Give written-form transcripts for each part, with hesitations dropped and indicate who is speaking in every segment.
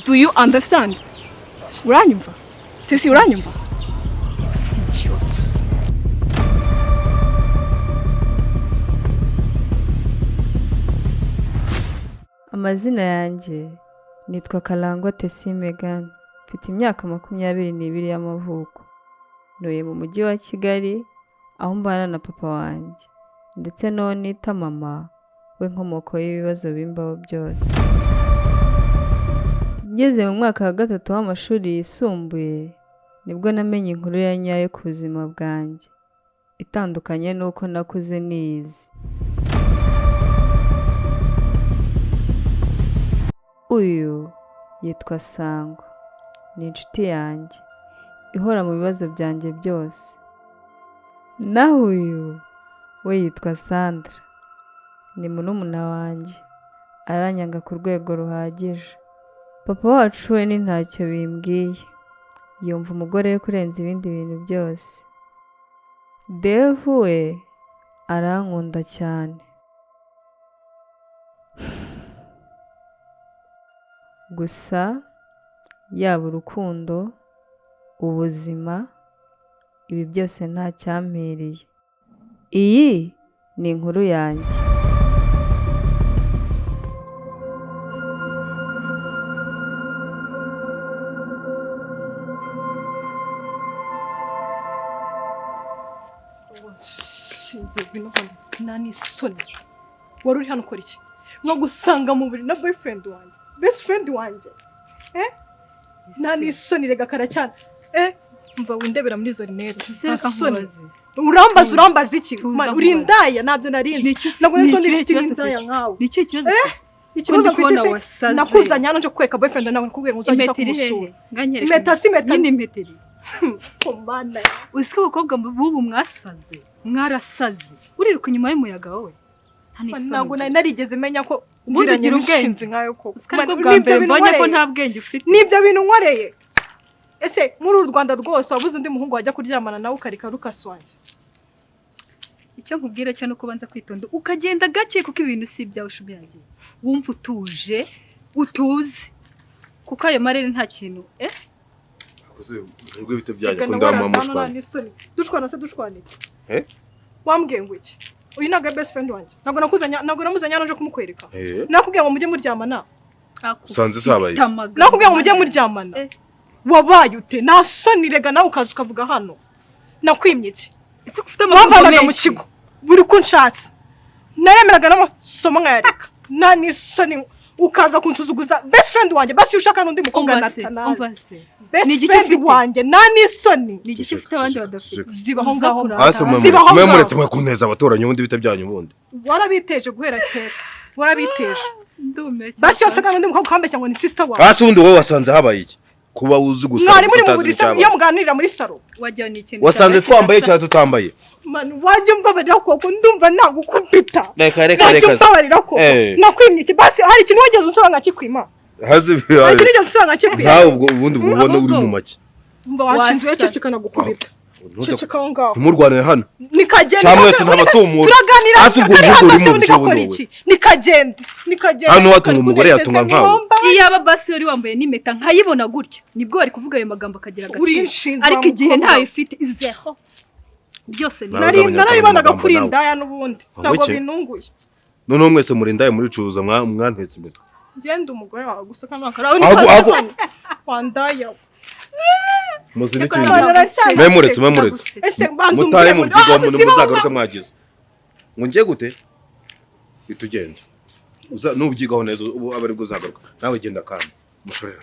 Speaker 1: Do you understand? Uranyumva? Tesi, uranyumva? Idiot.
Speaker 2: Amazina yanjye nitwa Karangwa Tesi Megan, mfite imyaka 22 y'amavuko. Ntuye mu mujyi wa Kigali, aho mbana na papa wanjye ndetse n'uwo nita mama we, nkomoko y'ibibazo bimbaho byose. Ngeze mu mwaka wa gatatu w'amashuri yisumbuye, nibwo namenye inkuru ya nyayo ku buzima bwanjye, itandukanye n'uko nakuze niyizi. Uyu yitwa Sangwa, ni inshuti yanjye ihora mu bibazo byanjye byose. Naho uyu we yitwa Sandra, ni murumuna wanjye, aranyanga ku rwego ruhagije. Papa wacu we ni ntacyo bimbwiye, yumva umugore we kurenza ibindi bintu byose. Devu we arankunda cyane. Gusa yaba urukundo, ubuzima, ibi byose nta cyampiriye. Iyi ni inkuru yanjye.
Speaker 1: Washinze ngwino hano, nta n'isoni. Wari uri hano ukora iki? Nko gusanga mu buriri na boyfriend wanjye, best friend wanjye, eh? Nta n'isoni rega karacyana, eh? Mva windebera muri izo rinete, nta soni. Urambaza, urambaza iki?
Speaker 3: Tuza
Speaker 1: Man, uri
Speaker 3: nkubaze.
Speaker 1: indaya, ntabyo narinzi. Ntabwo nari nzi ko ndi inshuti n'indaya nkawe.
Speaker 3: Ni ikihe kibazo?
Speaker 1: Ikibazo
Speaker 3: Ko ndi
Speaker 1: mfite
Speaker 3: kubona
Speaker 1: se,
Speaker 3: wasaze.
Speaker 1: nakuzanye hano nje kukwereka boyfriend nawe, nakubwiye ngo uzajye uza
Speaker 3: Impeta iri hehe?
Speaker 1: kumusura.
Speaker 3: Nganyereka.
Speaker 1: Impeta si impeta.
Speaker 3: Nyine impeta iri.
Speaker 1: Ko mana.
Speaker 3: Uzi ko abakobwa b'ubu mwasaze, mwarasaze. Uriruka inyuma y'umuyaga wowe. Nta n'isoni
Speaker 1: Ntabwo nari
Speaker 3: ugira.
Speaker 1: narigeze menya ko
Speaker 3: Ubundi
Speaker 1: nziranye
Speaker 3: ugira ubwenge.
Speaker 1: n'ishinzi nkayo koko.
Speaker 3: Uzi ko aribwo
Speaker 1: Man,
Speaker 3: bwa
Speaker 1: nibyo
Speaker 3: mbere
Speaker 1: bintu
Speaker 3: mbonye ko
Speaker 1: nkoreye.
Speaker 3: nta bwenge ufite.
Speaker 1: Nibyo bintu nkoreye. Ese muri uru Rwanda rwose wabuze undi muhungu wajya kuryamana nawe ukareka Lucas wanjye?
Speaker 3: Icyo nkubwira cyo nuko ubanza kwitonda ukagenda gake, kuko ibintu si ibyawe ushubiyagiye. Wumva utuje, utuze. Kuko ayo marere nta kintu, eh?
Speaker 4: Akoze mwebwe bite byanyu
Speaker 1: Reka
Speaker 4: ko
Speaker 1: nawe
Speaker 4: ndamwa
Speaker 1: araza hano nta
Speaker 4: mushwana?
Speaker 1: n'isoni. Dushwana se dushwana iki?
Speaker 4: Eh?
Speaker 1: Wambwiye ngo iki? Uyu ntabwo ari best friend wanjye. Ntabwo nakuzanye, ntabwo namuzanye hano nje kumukwereka.
Speaker 4: Eh?
Speaker 1: Nakubwiye ngo mujye muryamana.
Speaker 4: Usanze sabaye.
Speaker 3: Ufite amagambo.
Speaker 1: Nakubwiye ngo mujye muryamana.
Speaker 3: Eh.
Speaker 1: Wabaye ute? Nta soni rega, nawe ukaza ukavuga hano. Nakwimye iki?
Speaker 3: Ese ko ufite amagambo
Speaker 1: Wamvanaga mu
Speaker 3: menshi?
Speaker 1: kigo buri uko nshatse, naremeraga n'amasomo nkayareka. Nta n'isoni, ukaza kunsuzuguza best friend wanjye. Basi ushaka n'undi mukobwa
Speaker 3: Umva se,
Speaker 1: natanazi.
Speaker 3: umva se.
Speaker 1: Best
Speaker 3: Ni igiki
Speaker 1: friend
Speaker 3: ufite?
Speaker 1: wanjye, nta n'isoni.
Speaker 3: Ni igiki ufite abandi badafite?
Speaker 1: Ziba aho ngaho.
Speaker 3: Uza
Speaker 4: Hasi
Speaker 3: kurata.
Speaker 4: mwe
Speaker 1: Ziba aho
Speaker 4: mwe
Speaker 1: ngaho.
Speaker 4: muretse mwe kunteza abaturanyi, ubundi bite byanyu ubundi.
Speaker 1: Warabiteje guhera kera, warabiteje.
Speaker 3: Ndumiwe cyane.
Speaker 1: Basi yose kandi undi mukobwa ukambeshya ngo ni sister wawe.
Speaker 4: Hasi ubundi wowe wasanze habaye iki? Kuba uzi gusa
Speaker 1: Mwari muri mu
Speaker 4: utazi
Speaker 1: buriri se,
Speaker 4: n'icyabaye.
Speaker 1: iyo muganirira muri salo?
Speaker 3: Wagira ni ikintu
Speaker 4: Wasanze
Speaker 3: cyabaye
Speaker 4: twambaye
Speaker 3: kidasa.
Speaker 4: cyangwa tutambaye?
Speaker 1: Man, wajya umbabarira koko, ndumva nagukubita.
Speaker 4: Reka reka
Speaker 1: Wajya
Speaker 4: reka.
Speaker 1: umbabarira koko.
Speaker 4: Eh.
Speaker 1: Nakwimye iki? Basi hari ikintu wigeze unsaba nkakikwima?
Speaker 4: Hasi
Speaker 1: Hari ikintu wigeze unsaba nkakikwima?
Speaker 4: nkawe ubwo ubundi ubwo ubona uri mu make.
Speaker 1: Mba wanshinzwe,
Speaker 3: Wasa.
Speaker 1: ceceka nagukubita. Ceceka aho ngaho.
Speaker 4: Ntimurwanire hano.
Speaker 1: Nikagenda.
Speaker 4: Cyangwa mwese ntabatumura.
Speaker 1: Turaganira.
Speaker 4: Hasi ubwo
Speaker 1: Kari
Speaker 4: uvuga
Speaker 1: hano
Speaker 4: uri
Speaker 1: se
Speaker 4: mu
Speaker 1: ubundi
Speaker 4: bice
Speaker 1: gakora
Speaker 4: ubundi
Speaker 1: iki? Nikagenda, nikagenda.
Speaker 4: Hano watunga umugore yatunga nkawe.
Speaker 3: Iyaba basi wari wambaye n'impeta nkayibona gutya, nibwo wari kuvuga ayo magambo akagira
Speaker 1: Uri
Speaker 3: agaciro.
Speaker 1: inshinzi,
Speaker 3: Ariko
Speaker 1: wa
Speaker 3: igihe
Speaker 1: mukobwa.
Speaker 3: ntayo ufite, zero byose ni
Speaker 4: Nawe
Speaker 1: Nari
Speaker 4: ugabanya
Speaker 1: narabibonaga
Speaker 4: amagambo
Speaker 1: kuri
Speaker 4: nawe.
Speaker 1: indaya n'ubundi.
Speaker 4: Aho
Speaker 1: Ntabwo
Speaker 4: iki?
Speaker 1: binunguye.
Speaker 4: Noneho mwese murindaye muricuruza mwantetse imitwe.
Speaker 1: Ngenda umugore wawe gusa kandi akarawe. Wandaya.
Speaker 4: Muzi
Speaker 3: Cyakora
Speaker 4: n'ikindi.
Speaker 1: Mwana aracyari.
Speaker 4: Mwe muretse, mwe muretse.
Speaker 1: Ese banza
Speaker 4: Mutahe
Speaker 1: umbwire
Speaker 4: mu
Speaker 1: ngo-
Speaker 4: byigo
Speaker 1: Ah,
Speaker 4: muri
Speaker 1: ziba aho
Speaker 4: muzagaruke
Speaker 1: ngaho.
Speaker 4: mwagize. Ngo ngiye gute? Itugenda. Uza nubyigaho neza ubu aba aribwo uzagaruka. Nawe genda kandi mushorera.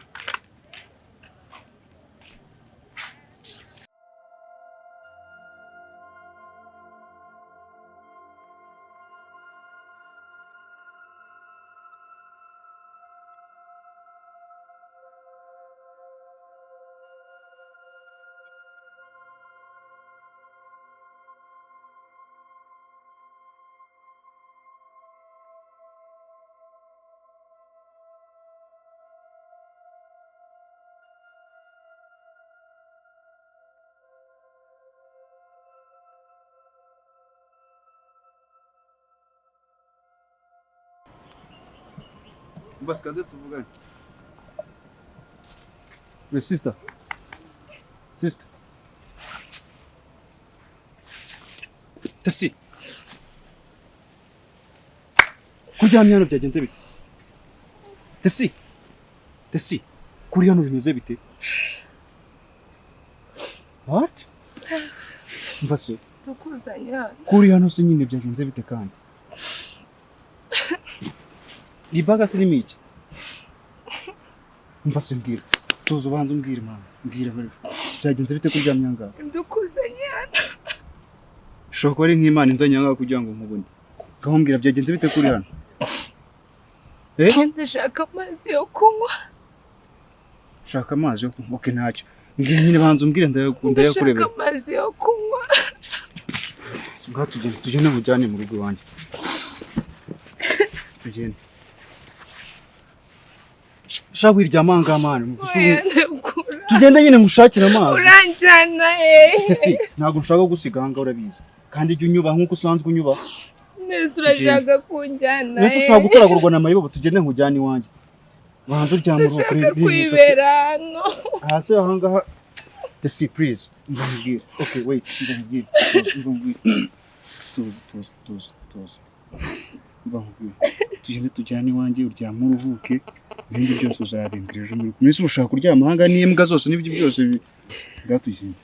Speaker 5: Basi kaze tuvugane. Wait, sister. Sister. Tasi. Kuryamye hano byagenze bite? Tasi. Tasi. Kuri hano bimeze bite? What? Mbase.
Speaker 6: Tukuzanye hano.
Speaker 5: Kuri hano se nyine byagenze bite kandi? Ibaga se ni iki? Mbase mbwira. Tuzo ubanza umbwire mama. Mbwira bari. Byagenze bite kuryamye ngaho?
Speaker 6: Ndukuzanye hano.
Speaker 5: Ushobora kuba ari nk'Imana inzanye ngaho kugira ngo nkubone. Ngaho mbwira byagenze bite kuri hano? Eh?
Speaker 6: Ndashaka amazi yo kunywa.
Speaker 5: Ushaka amazi yo kunywa? Okay, ntacyo. Mbwira nyine banza umbwire ndayakurebera.
Speaker 6: Ndashaka amazi yo kunywa.
Speaker 5: Ngaho tugende, tugende mujyane mu rugo iwanjye. Tugende. Shaka wiryama aha ngaha mwana. Tugende nyine ngushakire amazi.
Speaker 6: Uranjyana hehe?
Speaker 5: Tesi, ntabwo nshaka gusiga aha ngaha urabizi. Kandi jya unyubaha nk'uko usanzwe unyubaha.
Speaker 6: Nese urashaka kunjyana hehe?
Speaker 5: Nese ushaka gutoragurwa na mayibobo tugende nkujyane iwanjye. Banza uryame uruhuke
Speaker 6: Ndashaka kwibera hano.
Speaker 5: Hasi aha ngaha. Tesi, please. Mbwira. Okay, wait. Mbwira. Mbwira. Tuza, tuza, tuza, tuza. Mbwira. Tugende tujyane iwanjye uryame uruhuke. Ibindi byose uzabimbwira ejo muri kumwe. Ese ushaka kuryama aha ngaha n'imbwa zose n'ibyo byose bwatugenda.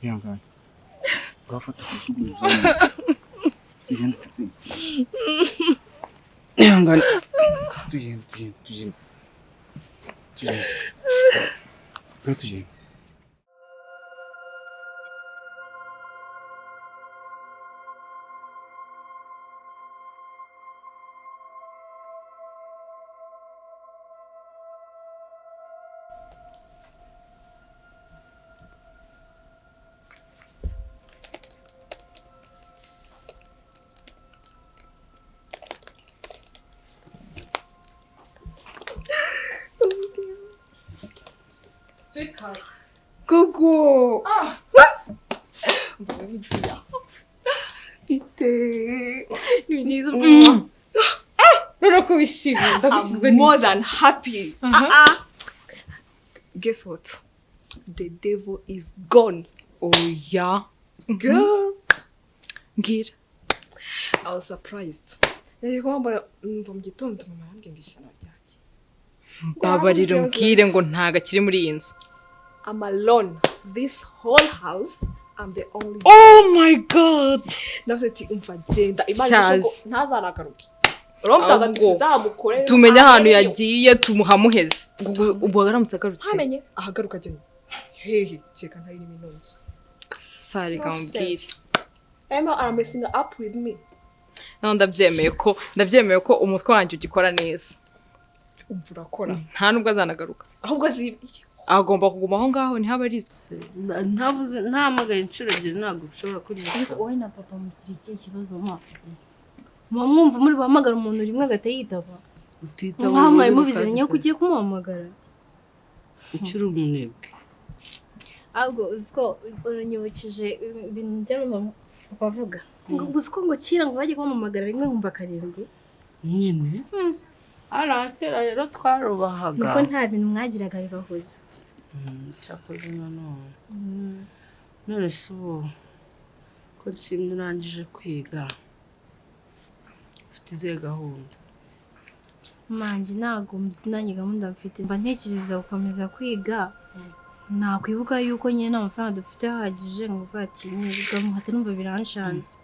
Speaker 5: Ihangane. Bwafata ku rutugu uzamure. Tugende Tesi. Ihangane. Tugende, tugende, tugende. Tugende. Bwatugenda.
Speaker 1: Sweetheart. Gogo. Ah. Bite. Ni byiza. Rero ko wishimye ndagukizwe
Speaker 6: I'm more than happy. Guess what? The devil is gone.
Speaker 1: Oh yeah.
Speaker 6: Girl.
Speaker 1: Mbwira.
Speaker 6: I was surprised. Nari kwambara mva mu gitondo mama yambwiye ngo ishyano ryanjye.
Speaker 1: Babarira mbwire ngo ntago akiri muri iyi nzu.
Speaker 6: I'm alone. This whole house, I'm the only.
Speaker 1: Oh my God.
Speaker 6: Navuze ati umva genda Imana ishoko ntazanagaruke. Roho Mutagatifu zamukorere.
Speaker 1: Tumenye ahantu yagiye tumuhamuheze. Ubwo aramutse agarutse.
Speaker 6: Ntamenye ahagaruka ajya hehe keka ntari n'ino nzu.
Speaker 1: Sari gambwire.
Speaker 6: Emma are messing up with me.
Speaker 1: No ndabyemeye ko umutwe wanjye ugikora neza.
Speaker 6: Umva urakora.
Speaker 1: Nta nubwo azanagaruka.
Speaker 6: Ahubwo azi
Speaker 1: agomba kuguma aho ngaho ntihaba arizwe.
Speaker 7: Ntavuze ntahamagaye inshuro ebyiri ntabwo ushobora kurya.
Speaker 8: Ariko wowe na papa mugira ikihe kibazo ma? Muba mwumva muri buhamagara umuntu rimwe agahita yitaba.
Speaker 7: Utitaba
Speaker 8: nkaho mwari mubizanye ko ugiye kumuhamagara.
Speaker 7: Ukiri umunebwe.
Speaker 8: Ahubwo uzi ko urunyibukije ibintu bya mama papa avuga. Ngo uzi ko ngo kera ngo bajye kumuhamagara rimwe nkumva karindwi.
Speaker 7: Nyine. Ara kera rero twarubahaga.
Speaker 8: Nuko nta bintu mwagiraga bibahuza.
Speaker 7: Cyakoze nanone. None se ubu ko nshimye urangije kwiga ufite izihe gahunda?
Speaker 8: Manjye ntabwo nanjye gahunda mfite, mba ntekereza gukomeza kwiga. Nakwibuka yuko nyine nta mafaranga dufite ahagije ngo ati nkahita numva biranshanze.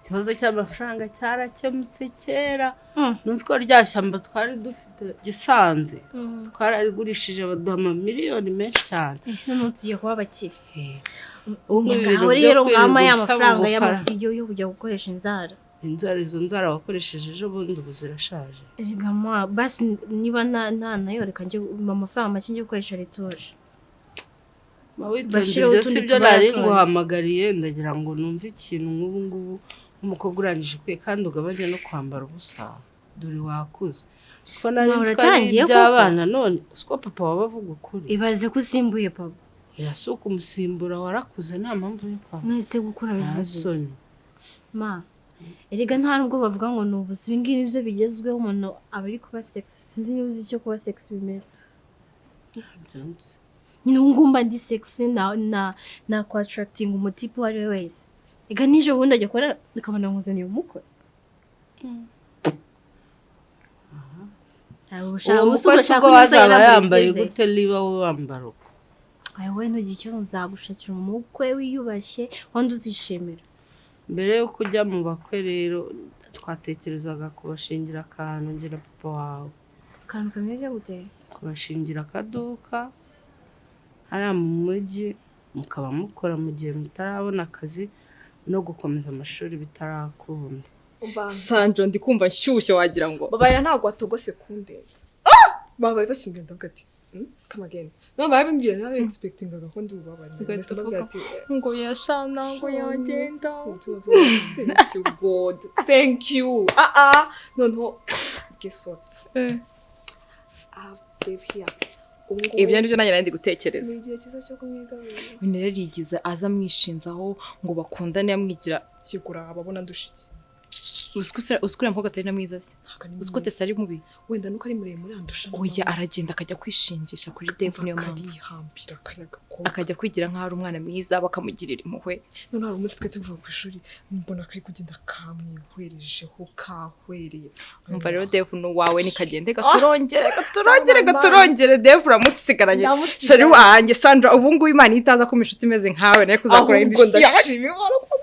Speaker 7: Ikibazo cy'amafaranga cyarakemutse kera. Ntuzi ko rya shyamba twari dufite Gisanze twararigurishije baduha amamiliyoni menshi cyane.
Speaker 8: None tugiye kuba abakire.
Speaker 7: Ubu
Speaker 8: rero ngama ya mafaranga yo kujya gukoresha inzara.
Speaker 7: Inzara izo nzara wakoresheje ejo bundi ubu zirashaje.
Speaker 8: Erega ma basi niba nta nayo reka njye amafaranga make njye gukoresha retouche.
Speaker 7: Witonze ibyo si byo nari nguhamagariye ndagira ngo numve ikintu nk'ubu ngubu nk'umukobwa urangije kwiga kandi ugabanye no kwambara ubusa dore wakuze. Siko nari nzi ko ari iby'abana none siko papa waba avuga ukuri.
Speaker 8: Ibaze ko usimbuye papa.
Speaker 7: Oya si ukumusimbura warakuze nta mpamvu yo kwambara.
Speaker 8: Mwese gukura bivuze. Ma erega nta nubwo bavuga ngo ni ubusa ibi ngibi nibyo bigezweho umuntu aba ari kuba sexy. Sinzi niba uzi icyo kuba sexy bimera.
Speaker 7: Ntabyo nzi.
Speaker 8: Nyine ubu ngubu mba ndi sexy na ku attracting umutipe uwo ari we wese. Ega n'ejo bundi ajya kubona ukabona nkuzaniye umukwe.
Speaker 7: Uwo mukwe si ubwo wazaba yambaye gute niba wowe wambara uko?
Speaker 8: Ayo wowe ntugire ikibazo, nzagushakira umukwe wiyubashye wandi uzishimira.
Speaker 7: Mbere yo kujya mu bakwe rero twatekerezaga kubashingira akantu njye na papa wawe.
Speaker 8: Akantu kameze gute?
Speaker 7: Kubashingira akaduka hariya mu mujyi, mukaba mukora mu gihe mutarabona akazi no gukomeza amashuri bitarakunda.
Speaker 9: Sandra ndi kumva nshyushye wagira ngo
Speaker 6: babaye ntabwo watogose kundenza. Babaye bashyumbye ndavuga ati come again. Mama yabimbwira nawe expectingaga ko ndi ubabare. Ndavuga ati
Speaker 9: ngo yashana ngo yagenda.
Speaker 6: Thank you God. Thank you. No guess what? I have Dave here.
Speaker 9: Ibyo nibyo nanjye nari ndi gutekereza.
Speaker 6: Ni igihe cyiza cyo kumwigarurira.
Speaker 9: Ibintu rero yigize aza amwishinzaho ngo bakundane amwigira
Speaker 6: kigura ababona ndushiki.
Speaker 9: Uzi ko uriya mukobwa atari na mwiza se? Uzi ko Tesi ari mubi?
Speaker 6: Wenda nuko ari muremure andusha.
Speaker 9: Oya aragenda akajya kwishingisha kuri Dave, niyo mpamvu.
Speaker 6: Akarihambira kariya gakobwa.
Speaker 9: Akajya kwigira nk'aho ari umwana mwiza bakamugirira impuhwe.
Speaker 6: None hari umunsi twe tuvuye ku ishuri mbona kari kugenda kamwihwerejeho kahwereye.
Speaker 9: Umva rero Dave ni uwawe nikagende gaturongere gaturongere gaturongere. Dave uramusigaranye. Shari wanjye Sandra, ubu ngubu Imana itaza ko inshuti imeze nkawe nayo kuzakora indi
Speaker 6: Ahubwo
Speaker 9: nshuti yawe.
Speaker 6: ndashima Imana ko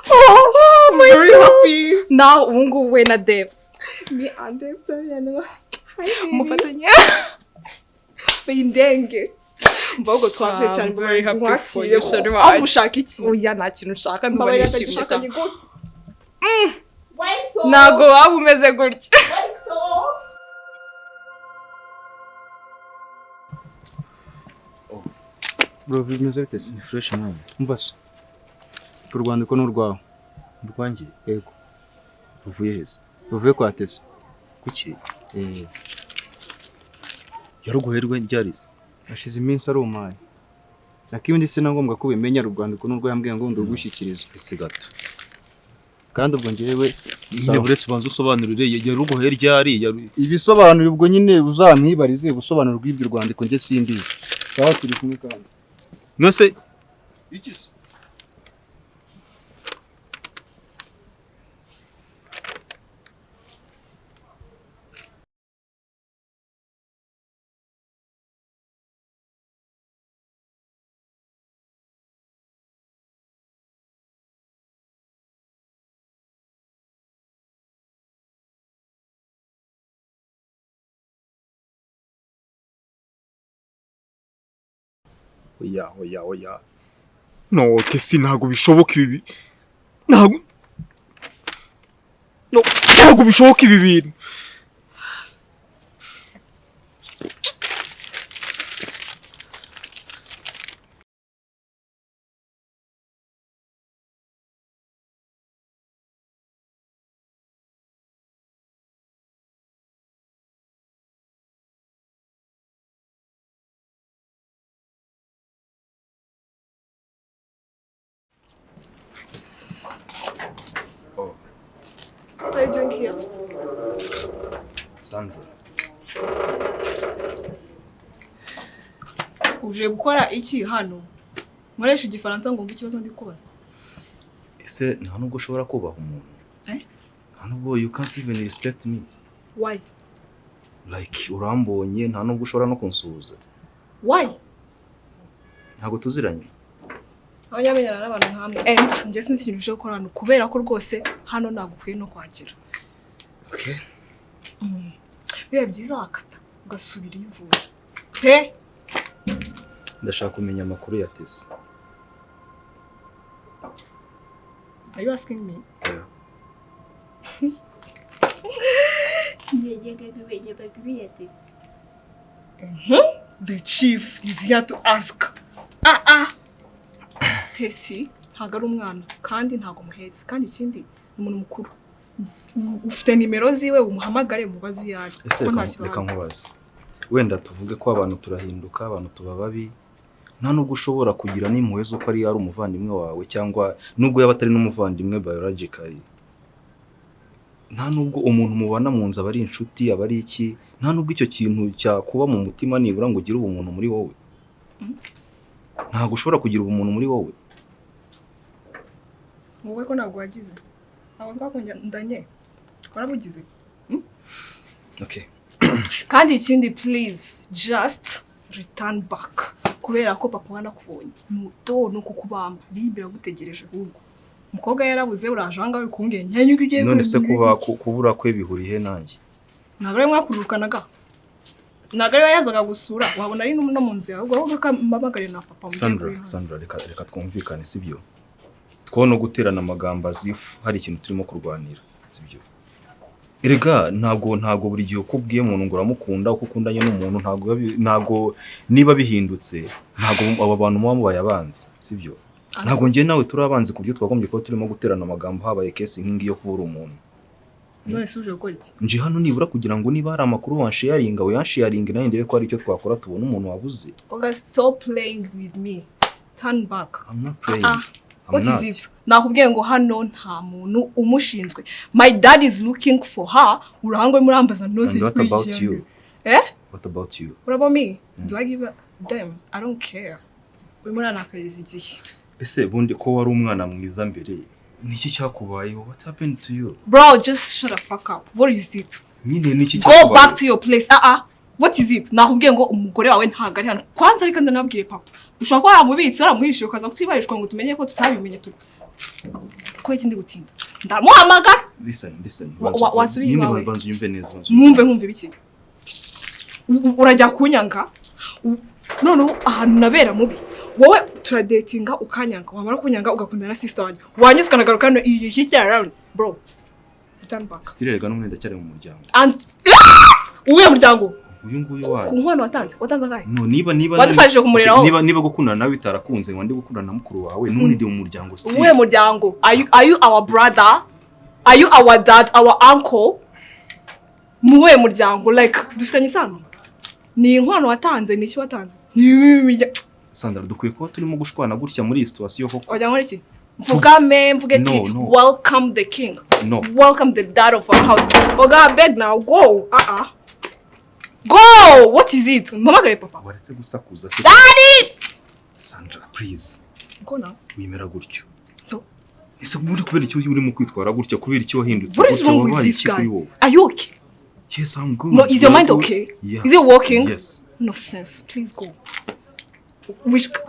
Speaker 9: Oh my
Speaker 6: Very
Speaker 9: God.
Speaker 6: happy.
Speaker 9: Now ubu ngubu we na Dave.
Speaker 6: Me and Dave cyane. Hi baby.
Speaker 9: Mufatanye.
Speaker 6: Bindenge. Mbago twabye cyane.
Speaker 9: I'm very happy for
Speaker 6: nkwakire
Speaker 9: you, Shari
Speaker 6: aho
Speaker 9: wanjye.
Speaker 6: ushaka iki?
Speaker 9: Oya nta kintu ushaka ndumva
Speaker 6: Mbabarira
Speaker 9: nishimye
Speaker 6: ndagishaka
Speaker 9: cyane.
Speaker 6: ni gute?
Speaker 9: Ntago waba umeze gutya.
Speaker 5: Bro, bimeze bite se?
Speaker 10: Ni fresh man.
Speaker 5: Umva se. Uru rwandiko ni urwawe.
Speaker 10: Urwanjye?
Speaker 5: Yego.
Speaker 10: Ruvuye heza?
Speaker 5: Ruvuye kwa Tesi.
Speaker 10: Kuki?
Speaker 5: Eh,
Speaker 10: Yaruguhaye ryarize?
Speaker 5: Hashize iminsi arumaye. Nakibindi si na ngombwa ko ubimenya, uru rwandiko n'urwo yambwiye ngo ndugushyikirize.
Speaker 10: Ese gato.
Speaker 5: Kandi ubwo njyewe
Speaker 10: Nyine buretse ubanza usobanurire yaruguhaye ryari?
Speaker 5: Ibisobanuro ubwo nyine uzamwibarize ubusobanuro bw'ibyo rwandiko njye simbizi. Sawa turi kumwe kandi.
Speaker 10: Nose
Speaker 5: Iki se?
Speaker 4: Oya oya oya. No, Tesi ntabwo bishoboka ibi. Ntabwo. No, ntabwo bishoboka ibi bintu.
Speaker 6: What are you doing here?
Speaker 10: Sandra.
Speaker 1: Uje gukora iki hano? Nkoresha igifaransa ngo wumve ikibazo ndi kubaza.
Speaker 10: Ese nta nubwo ushobora kubaha umuntu?
Speaker 1: Eh?
Speaker 10: Nta nubwo you can't even respect me.
Speaker 1: Why?
Speaker 10: Like urambonye nta nubwo ushobora no kunsuhuza.
Speaker 1: Why?
Speaker 10: Ntabwo tuziranye.
Speaker 1: Abanyamenyana n'abantu nkamwe. And njye sinzi ikintu uje gukora hano kubera ko rwose hano ntabwo ukwiye no kwakira.
Speaker 10: Okay.
Speaker 1: Biba byiza wakata ugasubira iyo uvuye. Pe!
Speaker 10: Ndashaka kumenya amakuru ya Tesi.
Speaker 1: Are you asking me?
Speaker 10: Yeah.
Speaker 1: The chief is here to ask. Tesi ntabwo ari umwana kandi ntabwo muhetse kandi ikindi ni umuntu mukuru. Ufite nimero ziwe umuhamagare umubaze iyo ari.
Speaker 10: Ese
Speaker 1: Kuko nta
Speaker 10: reka
Speaker 1: kibanga.
Speaker 10: nkubaze. Wenda tuvuge ko abantu turahinduka, abantu tuba babi. Nta nubwo ushobora kugira n'impuhwe z'uko ari umuvandimwe wawe cyangwa nubwo yaba atari n'umuvandimwe biologically. Nta nubwo umuntu mubana mu nzu aba ari inshuti, aba ari iki, nta nubwo icyo kintu cyakuba mu mutima nibura ngo ugire ubumuntu muri wowe. Ntabwo ushobora kugira ubumuntu muri wowe.
Speaker 6: Wowe ko ntabwo wagize. Ntabwo twakundanye. Warabugize.
Speaker 10: Okay.
Speaker 1: Kandi ikindi please just return back. Kubera ko papa wanakubonye. Muto no kukubamba. Bibira gutegereje ahubwo. Umukobwa yarabuze uraje ahangaha uri kumbwira nkenye ugiye.
Speaker 10: None se kuba kubura kwe bihuriye nanjye?
Speaker 1: Ntabwo ari mwakurukanaga. Ntabwo ari yazaga gusura, wabona ari no mu nzu yawe, ahubwo kamamagare na papa.
Speaker 10: Sandra reka twumvikane, sibyo? Two no guterana amagambo azifu hari ikintu turimo kurwanira, sibyo? Erega ntabwo buri gihe uko ubwiye umuntu ngo uramukunda, uko ukundanye n'umuntu ntabwo niba bihindutse, ntabwo abo bantu muba mubaye abanzi, sibyo? Ntabwo njye nawe turi abanzi ku buryo twagombye kuba turimo guterana amagambo habaye kesi nk'ingi yo kubura umuntu.
Speaker 1: None se uje gukora iki?
Speaker 10: Nje hano nibura kugira ngo niba hari amakuru wansharinga uyansharinge nanjye ndebe ko hari icyo twakora tubona umuntu wabuze.
Speaker 1: Oga, stop playing with me. Turn back.
Speaker 10: I'm not playing.
Speaker 1: What is it? Nakubwiye ngo hano nta muntu umushinzwe. My dad is looking for her. Urahangwe murambaza ntozi.
Speaker 10: And what about you?
Speaker 1: Eh?
Speaker 10: What about you?
Speaker 1: What about me? Do I give a damn? I don't care. Urimo uranakariza igihe.
Speaker 10: Ese bundi ko wari umwana mwiza mbere, niki cyakubayeho? What happened to you?
Speaker 1: Bro, just shut the fuck up. What is it?
Speaker 10: Nyine niki cyakubayeho?
Speaker 1: Go back to your place. What is it? Nakubwiye ngo umugore wawe ntago ari hano. Kwanza ariko ndanabwire papa. Ushobora kuba waramubitse waramuhishe ukaza kutwibarishwa ngo tumenye ko tutabimenye tu. Ko iki ndi gutinda. Ndamuhamagara.
Speaker 10: Listen.
Speaker 1: Wasubiye iwawe.
Speaker 10: Banza unyumve neza.
Speaker 1: Mwumve biki? Urajya kunyanga. Noneho ahantu nabera mubi. Wowe turadatinga ukanyanga, wamara kunyanga ugakundana na sister wanjye. Wanyuze ukanagaruka hano you hit around bro. Return back.
Speaker 10: Still rega n'umwe ndacyari mu muryango.
Speaker 1: And uwe muryango?
Speaker 10: Uyu nguyu wayo.
Speaker 1: Ku nkwano watanze angahe?
Speaker 10: No, niba
Speaker 1: wadufashije kumureraho.
Speaker 10: Niba gukundana nawe bitarakunze ngo ndi gukundana na mukuru wawe, n'undi ndi mu muryango still.
Speaker 1: Uwe muryango? Are you our brother? Are you our dad, our uncle? Muwe muryango like dufitanye isano? Ni inkwano watanze, ni iki watanze? Ni
Speaker 10: Sandra, dukwiye kuba turimo gushwana gutya muri iyi situation koko.
Speaker 1: Oya nkora iki? Mvugame mvuge ati welcome the king.
Speaker 10: No.
Speaker 1: Welcome the dad of our house. Oga beg now go. Go! What is it? Mpamagare papa.
Speaker 10: Waretse gusakuza se.
Speaker 1: Daddy!
Speaker 10: Sandra, please.
Speaker 1: Go now.
Speaker 10: Wimera gutyo.
Speaker 1: So,
Speaker 10: ese muri kubera icyo urimo kwitwara gutya, kubera icyo wahindutse
Speaker 1: gutya, wabaye iki kuri wowe? Are you okay?
Speaker 10: Yes, I'm good.
Speaker 1: No, is your mind okay?
Speaker 10: Yeah.
Speaker 1: Is it working?
Speaker 10: Yes.
Speaker 1: No sense. Please go.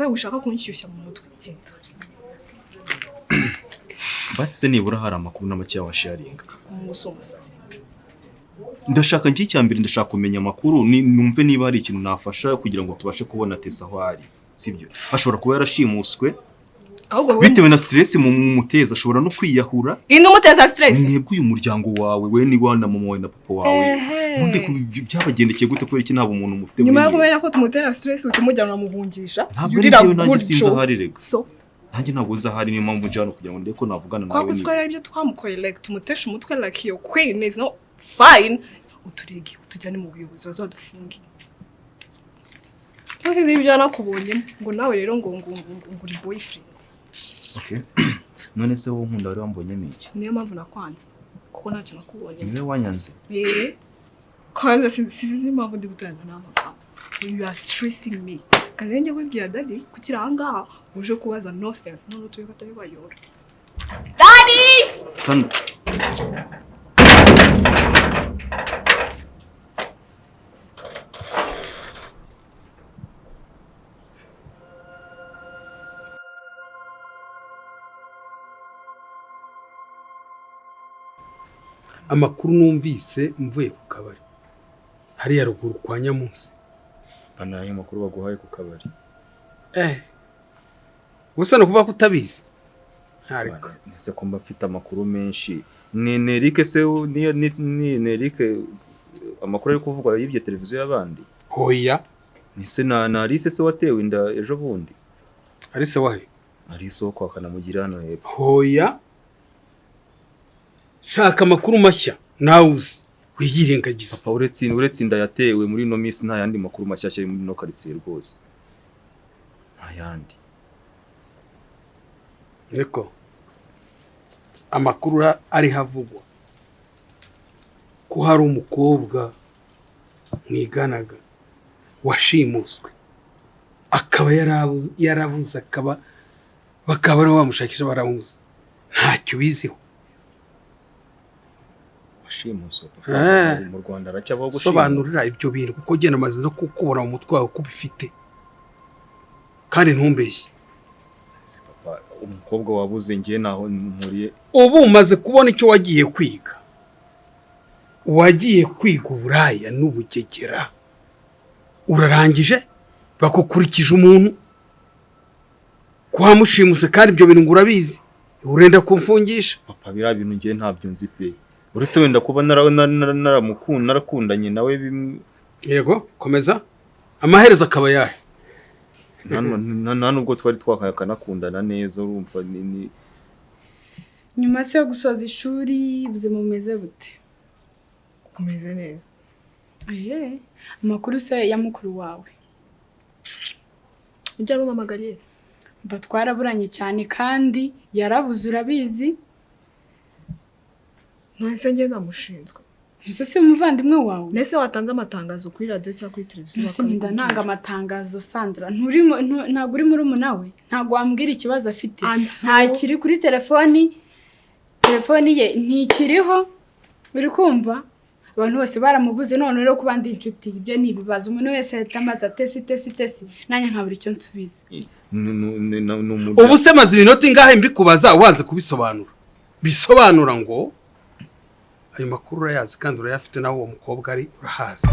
Speaker 1: Ushaka kunshyushya mu mutwe genda.
Speaker 10: Basi se nibura hari amakuru n'amake washaringa.
Speaker 1: Umusazi.
Speaker 10: Ndashaka ngiye cyambere ndashaka kumenya amakuru numve niba hari ikintu nafasha kugira ngo tubashe kubona Tessa aho ari. Sibyo? Ashobora kuba yarashimuswe. Bitewe na stress mu muteza ashobora no kwiyahura.
Speaker 1: Ino muteza stress.
Speaker 10: Mwebwe uyu muryango wawe we ni wana mama wawe na papa wawe. Nkunde byabagendekeye gute kubera iki nta bumuntu mufite.
Speaker 1: Nyuma yo kumenya ko tumutera stress utumujyana muhungisha.
Speaker 10: Yurira nanjye sinzi ahari rega. So nanjye ntabwo nzi ahari, niyo mpamvu njyana kugira ngo ndeko navugana nawe.
Speaker 1: Kwa kuswara ibyo twamukoreye like tumutesha umutwe like your queen is not fine. Uturege utujyane mu buyobozi bazadufunge. Tuzi ibyo nakubonyemo ngo nawe rero ngo ngo ngo uri boyfriend.
Speaker 10: Okay. None se wowe nkunda wari wambonyemo iki?
Speaker 1: Niyo mpamvu nakwanze kuko ntacyo nakubonyemo.
Speaker 10: Niwe wanyanze?
Speaker 1: Kwanza sinzi impamvu ndi gutanga n'amagambo. So you are stressing me. Kandi njye kubwira daddy kukira ahangaha uje kubaza nonsense none utuye katari bayora. Daddy!
Speaker 10: Sandra.
Speaker 11: Amakuru numvise mvuye ku kabari hariya ruguru kwa Nyamunsi.
Speaker 10: Bana ayo makuru baguhaye ku kabari.
Speaker 11: Gusa no kuvuga ko utabizi. Ariko
Speaker 10: nese ko mba mfite amakuru menshi. Ni Eric se ni Eric amakuru ari kuvugwa yibye televiziyo y'abandi.
Speaker 11: Hoya.
Speaker 10: Nese na Alice se watewe inda ejo bundi.
Speaker 11: Alice wahe?
Speaker 10: Alice wo kwa Kanamugira hano hepfo.
Speaker 11: Hoya. Shaka amakuru mashya nawe uzi wiyirengagiza.
Speaker 10: Papa uretse inda yatewe muri no minsi nta yandi makuru mashyashya ari muri no quartier rwose. Nta yandi.
Speaker 11: Niko amakuru ari havugwa Ko hari umukobwa mwiganaga washimuswe, akaba yarabuze, akaba bakaba aribo bamushakisha baramubuze, ntacyo ubiziho?
Speaker 10: Washimuswe, papa?
Speaker 11: Eh.
Speaker 10: Mu Rwanda aracyabaho gushimuta?
Speaker 11: Sobanurira ibyo bintu, kuko genda amaze no kukubona mu mutwe wawe ko ubifite, kandi ntumbeshye.
Speaker 10: Se papa, umukobwa wabuze ngiye naho mpuriye?
Speaker 11: Ubu umaze kubona icyo wagiye kwiga. Wagiye kwiga uburaya n'ubugegera, urarangije bakukurikije umuntu kuhamushimuse, kandi ibyo bintu ngo urabizi, urenda kumfungisha.
Speaker 10: Papa, biriya bintu ngiye ntabyo nzi pe, uretse wenda kuba narakundanye nawe bimwe.
Speaker 11: Yego, komeza. Amaherezo akaba yahe?
Speaker 10: Nta nubwo twari twakanakundana neza, urumva ni
Speaker 12: Nyuma se yo gusoza ishuri, ubuzima bumeze bute?
Speaker 6: Umeze neza.
Speaker 12: Ehe, amakuru se ya mukuru wawe?
Speaker 1: Ibyo wari umpamagariye?
Speaker 12: Mba twaraburanye cyane kandi yarabuze, urabizi.
Speaker 6: None se njye namushinzwe?
Speaker 12: Ese si umuvandimwe wawe?
Speaker 1: Nese watanze amatangazo kuri radiyo cyangwa kuri televiziyo?
Speaker 12: Ese ntinda ntanga amatangazo, Sandra? Nturi ntabwo uri murumuna we? Ntabwo wambwira ikibazo afite? Ntakiri kuri telefoni, telefoni ye ntikiriho, uri kumva? Abantu bose baramubuze. None rero kuba ndi inshuti, ibyo ni ibibazo. Umuntu wese ahita amaze atesi tesi tesi, nanjye nkabura icyo nsubiza.
Speaker 10: Ni umuryango.
Speaker 11: Ubu se maze iminota ingahe mbikubaza, wanze kubisobanura? Bisobanura ngo ayo makuru urayazi kandi urayafite, nawe uwo mukobwa ari urahazi.